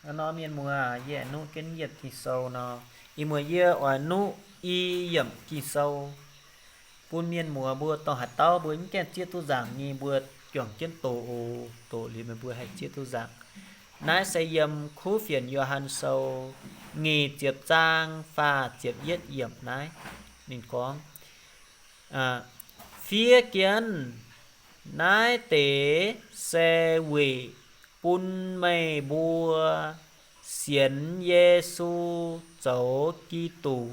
Nor mienh muoz, yie nuqv jienv yiemc Ging-Sou nor, ih muoz yie oix nuqv i yiemc Ging-Sou bun mienh muoz mbuo dongh haaix dauh mbuo mv gaengh zieqv duqv nzangc nyei, mbuo juangc jienv doqc oc. Doqc liuz meih mbuo haih zieqv duqv nzangc. Naaiv se yiem Kuv Fienx Yo^han Sou nyic ziepc zaang faah ziepc yietv yiemc naaiv. Ninh gorngv, fiev jienv, naaiv deix se weic bun meih mbuo sienx Yesu zoux Giduc,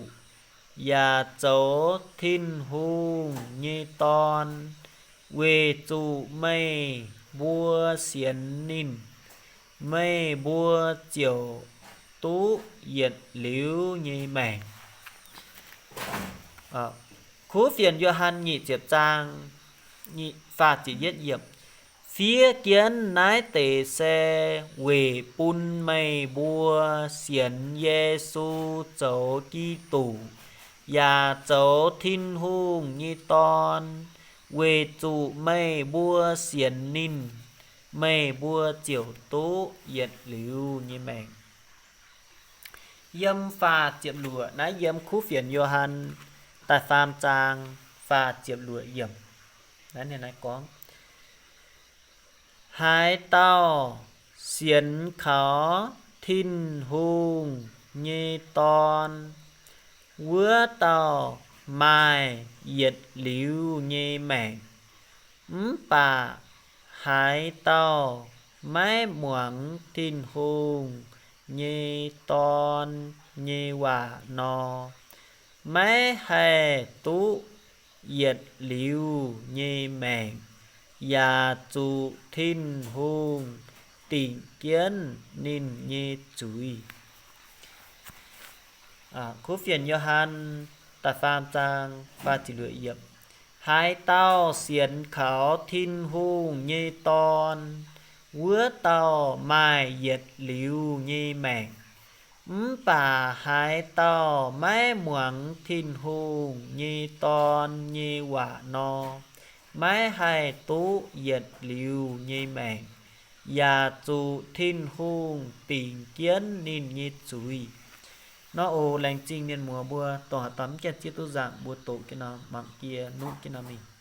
yaac zoux Tin-Hungh nyei Dorn, weic zuqc meih mbuo sienx ninh, meih mbuo ziouc duqv yietc liuz nyei maengc. Kuv Fienx Yo^han nyic ziepc zaang, faah ziepc yietv yiemc. Fiev jienv, naaiv deix se weic bun meih mbuo sienx Yesu zoux Giduc, yaac zoux Tin-Hungh nyei Dorn, weic zuqc meih mbuo sienx ninh, meih mbuo ziouc duqv yietc liuz nyei maengc. Yiem faah ziepc luoqc naaiv, yiem Kuv Fienx Yo^han da'faam zaang faah ziepc luoqc yiemc. Naaiv gorngv, haaix dauh sienx kaux Tin-Hungh nyei Dorn, wuov dauh maaih yietc liuz nyei maengc. Mv baac haaix dauh maiv muangx Tin-Hungh nyei Dorn nyei waac nor, maiv haih duqv yietc liuz nyei maengc, yaac zuqc Tin-Hungh dingc jienv ninh nyei zuiz. Kuv Fienx Yo^han da'faam zaang faah ziepc luoqc yiemc. Haaix dauh sienx kaux Tin-Hungh nyei Dorn, wuov dauh maaih yietc liuz nyei maengc. Mv baac haaix dauh maiv muangx Tin-Hungh nyei Dorn nyei waac nor, maiv haih duqv yietc liuz nyei maengc, yaac zuqc Tin-Hungh dingc jienv ninh nyei zuiz. Nor oc, laengz zingh mienh muoz mbuo dongh haaix dauh mv gaengh zieqv duqv nzangc mbuo doqc jienv nor, mangc jiex nuqv jienv nor mingh.